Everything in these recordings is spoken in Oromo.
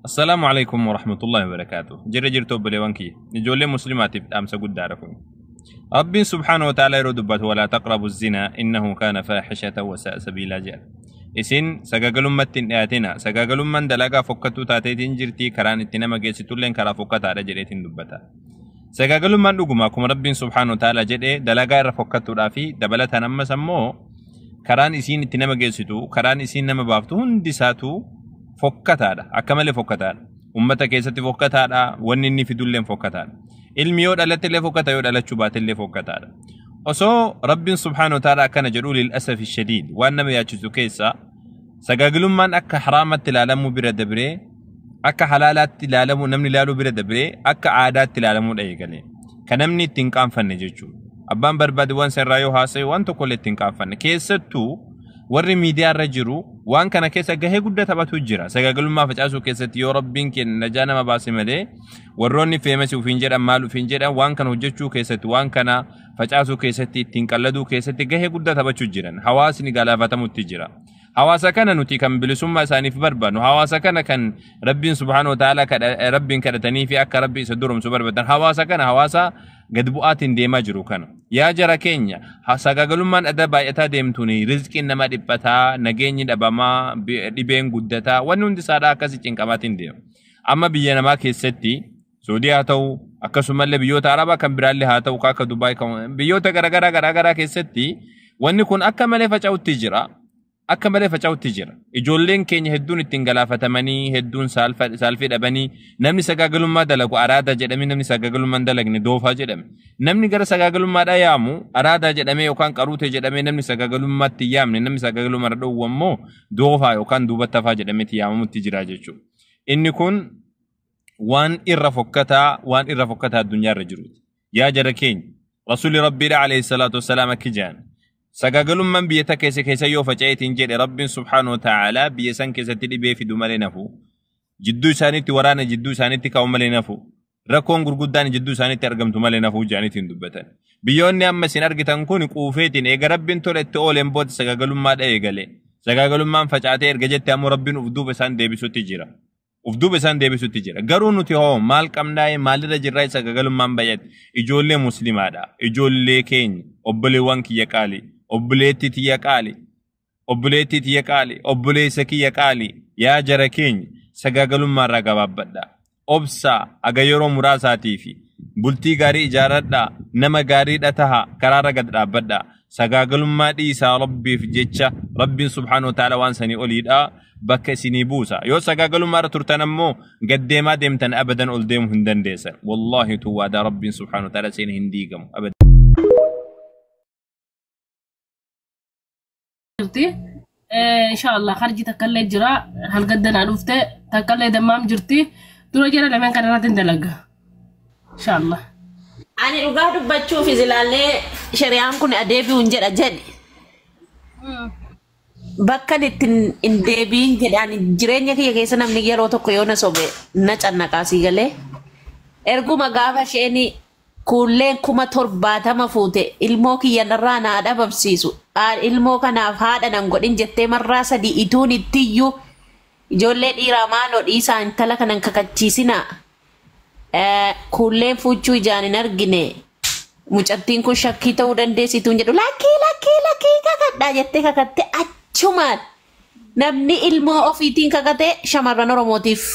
Assalaamu alaikum warahmatullahi wabarakaatuh. Jirra jirtu obboleewwan kiyya. Ijoollee muslimaatiif dhaamsa guddaadha kun. Rabbiin subhaanahu wa ta'ala yeroo dubbatu walaa taqrabu zinaa innahu kaana faaxishatan wa sa'a sabiilaa jedha. Isin sagagalummaatti hin dhiyaatina. Sagagalummaan dalagaa fokkattuu taateetiin jirti karaan itti nama geessitulleen karaa fokkataadha jedheetiin dubbata. Sagagalummaan dhuguma akkuma Rabbiin subhaanahu wa ta'ala jedhe dalagaa irra fokkattuudhaa fi dabalataan ammas ammoo karaan isiin itti nama geessitu karaan isiin nama baaftu hundi isaatu fokkataadha. Akka malee fokkataadha. Uummata keessatti fokkataadha. Wanni inni fidullee fokkataadha. Ilmi yoo dhalatte illee fokkata yoo dhalachuu baate illee fokkataadha. Osoo Rabbiin subhaanahu wa ta'ala akkana jedhu lil'asafi shadiid waan nama yaachisu keessaa sagaagalummaan akka haraamatti ilaalamuu bira dabree akka halaalaatti ilaalamuu namni ilaaluu bira dabree akka aadaatti ilaalamuudha eegale. Kan namni itti hin qaanfanne jechuudha. Abbaan barbaade waan san irraa yoo haasa'e waan tokko illee itti hin qaanfanne. Keessattuu warri miidiyaa irra jiru waan kana keessa gahee guddaa taphatu jira. Sagaagalummaa facaasuu keessatti yoo Rabbiin keenya najaa nama baase malee warroonni famous ufiin jedhan maal ufiin jedhan waan kana hojjechuu keessatti waan kana facaasuu keessatti ittiin qalladuu keessatti gahee guddaa taphachuu jiran. Hawaasni galaafatamutti jira. Hawaasa kana nuti kan bilisummaa isaaniif barbaadnu hawaasa kana kan Rabbiin subhaanahu wa ta'ala Rabbiin kadhatanii fi akka Rabbi isa duromsu barbaadan hawaasa kana hawaasa gad bu'aatiin deemaa jiru kana. Yaa jara keenya sagaagalummaan adda baay'ataa deemtuun rizqiin nama dhiphataa nageenyi dhabamaa dhibeen guddataa wanni hundi isaadhaa akkasii cinqamaatiin deema. Amma biyya namaa keessatti Suudii haa ta'u akkasumallee biyyoota Arabaa kan biraallee haa ta'u akka Dubaay biyyoota garaagaraa garaagaraa keessatti wanni kun akka malee faca'utti jira. Akka malee faca'utti jira. Ijoolleen keenya hedduun ittiin galaafatamanii hedduun saalfii dhabanii namni sagaagalummaa dalagu araadaa jedhamee namni sagaagalummaa hin dalagne doofaa jedhame. Namni gara sagaagalummaadhaa yaamu araadaa jedhamee yookaan qaruutee jedhamee namni sagaagalummaatti hin yaamne namni sagaagalummaa irra dhoowwu ammoo doofaa yookaan duubatti hafaa jedhameeti yaamamutti jira jechuudha. Inni kun waan irra fokkataa waan irra fokkataa addunyaa irra jiruuti. Yaa jara keenya Rasuulli Rabbiidha alayhi salaatu wassalaam akki jedhan. Sagaagalummaan biyya takka keessa keessa yoo faca'eetiin jedhe Rabbiin subhaanahu wa ta'ala biyya san keessatti dhibee fidu malee nafu. Jidduu isaaniitti waraana jidduu isaaniitti ka'u malee nafu. Rakkoon gurguddaan jidduu isaaniitti argamtu malee nafu jedhaniitiin dubbatan. Biyyoonni amma isin argitan kun quufeetiin eega Rabbiin tola itti ooleen booda sagaagalummaadha eegale. Sagaagalummaan facaatee erga jette ammoo Rabbiin uf duuba isaan deebisutti jira. Uf duuba isaan deebisutti jira. Garuu nuti hoo maal qabnaa'e maalirra jirraa sagaagalummaan baay'ate. Ijoollee muslimaadha. Ijoollee keenya obboleewwan kiyya qaali. Obboleettii tiyya qaali. Obboleettii tiyya qaali. Obboleessa kiyya qaali. Yaa jara keenya sagaagalummaa irraa gabaabbadha. Obsaa aga yeroo muraasaatii fi bultii gaarii ijaaradhaa nama gaariidha taha karaarra gad dhaabbadha. Sagaagalummaa dhiisaa Rabbiif jecha Rabbiin subhaanahu wa ta'ala waan sanii oliidha bakka isinii buusa. Yoo sagaagalummaa irra turtan ammoo gad deemaa deemtan abadan ol deemuu hin dandeessan. Wallaahi tu waadaa Rabbiin subhaanahu wa ta'ala seena hin diigamu. Abadan. Jirti. Inshallah harji takkallee jira halgaddanaa dhufte takkallee dammaam jirti. Dura jara lameen kana irratti hin dalaga. Inshallah. Ani dhugaa dubbachuuf ilaallee shari'aan kun adeebi'uun jedha jedhe. Bakka itti hin deebiin jedhe ani jireenya kiyya keessa namni yeroo tokko yoo na sobe na cannaqaa sii galee. Erguma gaafa isheen kuulleen 70,000 fuute ilmoo kiyya narraa naa dhabamsiisu. Ilmoo kanaaf haadha nan godhin jettee marraa sadii ituun ittiyyuu ijoollee dhiiraa maaloo dhiisaa intala kanan kakachiisinaa. Kuulleen fuuchuu ijaan hin argine mucattiin kun shakkii ta'uu dandeessituun jedhu lakkii lakkii lakkii kakadhaa jettee kakatte achumaan namni ilmoo ofiitiin kakate shamarran Oromootiif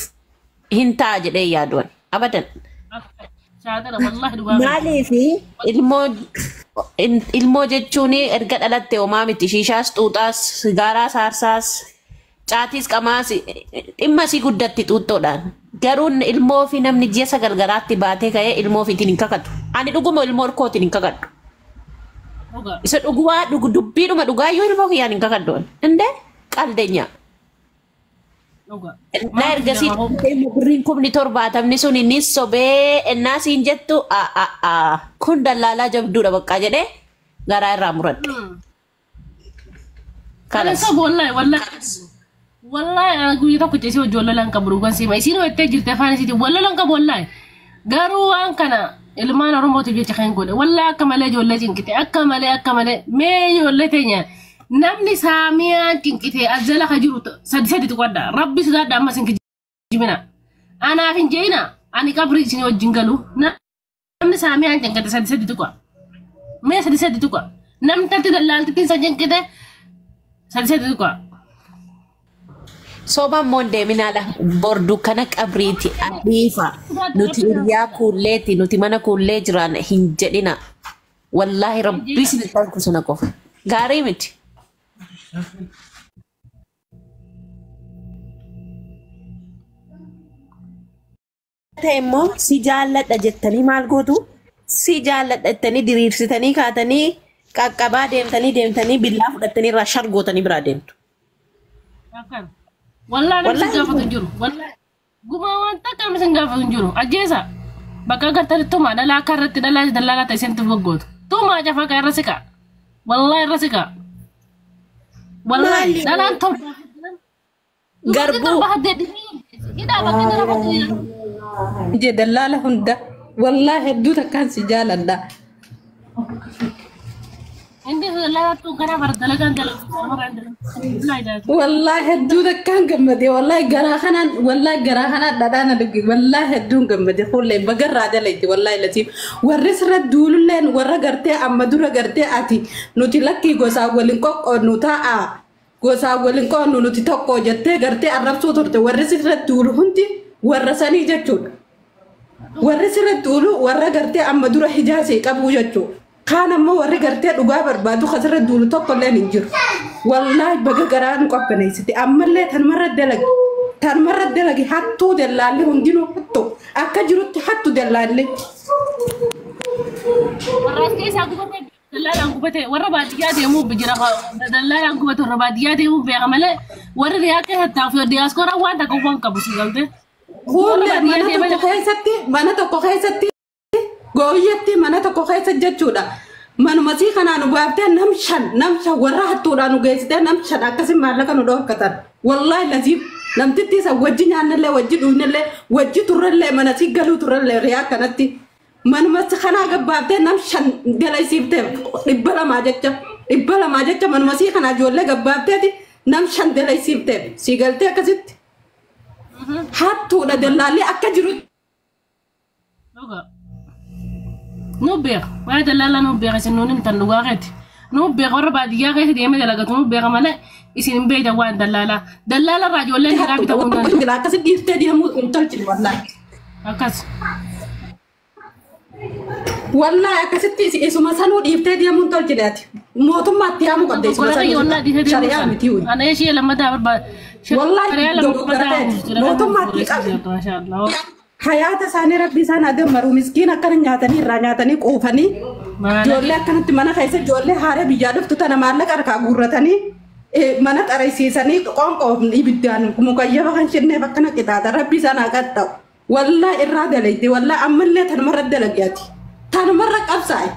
hin ta'a jedhee yaaduwan abadan. Shaadara wallahi dhugaa. Maaliif ilmoo ilmoo jechuun erga dhalatte homaa miti shiishaas xuuxaas sigaaraas aarsaas caatiis qamaas dhimma isii guddatti xuuxxoodhaan. Garuu ilmoo fi namni ji'a 9 garaatti baatee ka'ee ilmoo ofiitiin hin kakatu. Ani dhuguma ilmoo kootiin hin kakadhu. Dhugaa. Isa dhugumaa dubbiidhuma dhugaa iyyuu ilmoo kiyyaan hin kakadhu. Indee qaldeenya. Dhugaa. Innaa ergasii birriin 70,000 sun inni sobee innaa siin jettu kun dallaalaa jabduudha baqqaa jedhee garaa irraa muradhe. Kana Kalas. sobu wallahi wallahi. Wallahi ana guyyaa tokko ceesee hojii wallolaan qabu dhugaan siima. Isiin ho'attee jirti afaan isiitiin wallolaan qabu wallahi. Garuu waan kana ilmaan Oromootiif jecha kan godhe wallahi akka malee ijoollee cinqite akka malee akka malee mee ijoollee teenya namni saamiyaan cinqite as jala ka jiru sadi sadi tuqadha. Rabbi sodaadha ammas hin kijibina. Anaaf hin jeena ani qabrii isin wajjin galu namni saamiyaan cinqate sadi sadi tuqa. Mee sadi sadi tuqa. Namni talti dallaaltittiin isa cinqite sadi sadi tuqa. Soba immoo hin deeminaadha. Bor dukkana qabriiti adiifa. Nuti hiriyaa kuulleeti nuti mana kuullee jiraan hin jedhina. Wallaahi rabbii isin ta'u sana qofa. Gaarii miti. Ta'e immoo si jaalladha jettanii maal gootu? Si jaalladha jettanii diriirsitanii kaatanii qaqqabaa deemtanii deemtanii billaa fudhattanii irraa shargootanii biraa deemtu. Akkan. Wallaahi namni sin gaafatu hin jiru. Wallaahi gumaa waan takka namni sin gaafatu hin jiru. Ajjeesa. Bakka agartanitti tumaa dhalaa akka irratti dhalaa dallaalaa ta'e isintu goggootu. Tumaa cafaqa irra siqa. Wallaahi irra siqa. Wallaahi Maali? dhalaan torba. Dubartii Garbuu. torba haddee hidhaa bakka dhala bakka Je dallaala hunda wallaahi hedduu takkaan si jaaladha. Inni dallaalaa tun karaa bara dalagaan dalagu. Namarraan dalagu. Wallaahi dalagu. Wallaahi hedduu takkaan gammade wallaahi garaa kanaan wallaahi garaa kanaan dhadhaan arge wallaahi hedduun gammade fuulleen bagarraa dalayti wallaahi latiif warri sirra duululleen warra gartee amma dura gartee ati nuti lakkii gosaa waliin qoqqoodnu taa'a gosaa waliin qoodnu nuti tokko jettee gartee arrabsuu turte warri sirra duulu hundi warra sanii jechuudha. Warri sirra duulu warra gartee amma dura hijaasee qabu jechuudha. Kaan ammoo warri gartee dhugaa barbaadu kasirra duulu tokkolleen hin jiru. Wallaahi baga garaa nu qabbaneessite. Ammallee tanumarra dalagi. Tanumarra dalagi hattuu dallaalli hundinuu hattu. Akka jirutti hattu dallaalli. Warra as keessaa gubate dallaalaan gubate warra baadiyyaa deemuu jira dallaalaan gubate warra baadiyyaa deemuu beeka malee warri riyaa keessa taa'uuf diyaaskooraa waan takka waan qabu si galte. Warra Fuullee baadiyyaa mana deemaa tokko keessatti mana tokko keessatti gooyyatti mana tokko keessa jechuudha. Manuma sii kanaa nu baaftee nam shan nam shan warra hattuudhaan nu geessitee nam shan akkasii maallaqa nu dhoorkatan. Wallaahi lasiif namtitti isa wajji nyaannallee wajji dhugnallee wajji turrallee mana sii galuu turrallee riyaa kanatti. Manuma si kanaa gabbaaftee nam shan galaysiiftee 200 jecha 200 jecha manuma sii kanaa ijoollee gabbaaftee nam shan galaysiiftee sii galtee akkasitti. Hattuudha dallaallee akka jirutti. Dhugaa. Nu beeka waa'ee dallaalaa nu beeka isin nuun himtan dhugaa keeti. Nu beeka warra baadiyyaa keessa deemee dalagatu nu beeka malee isin hin beektan waan dallaalaa. Dallaala irraa ijoolleen dhiiraa bitamuu hin danda'u. Akkasi dhiiftee deemuu hin tolchine wallaahi. Akkas. Wallaahi akkasitti isuma sanuu dhiiftee deemuu hin tolchine ati. Mootummaatti yaamuu qabda isuma Dogoggora sanuu. wallaahi dhiisee deemuu Shari'aa miti huyi. Ana ishee lammataa barbaada. Wallaahi dogoggora ta'e. Mootummaatti qabi. Hayaata isaanii rabbi isaan adammaru miskiin akkana nyaatanii irraa nyaatanii quufanii ijoollee akkanatti mana keessa ijoollee haaree biyyaa dhuftu tana maallaqa harkaa guurratanii mana xaraysiisanii qoonqoof ibiddaan mukayyaba kan shinneef akkana qixaata rabbi isaan haa qaxxa'u. Wallaahi irraa dalagde wallaahi ammallee tanumarra dalagyaati. Tanumarra qabsaa'e.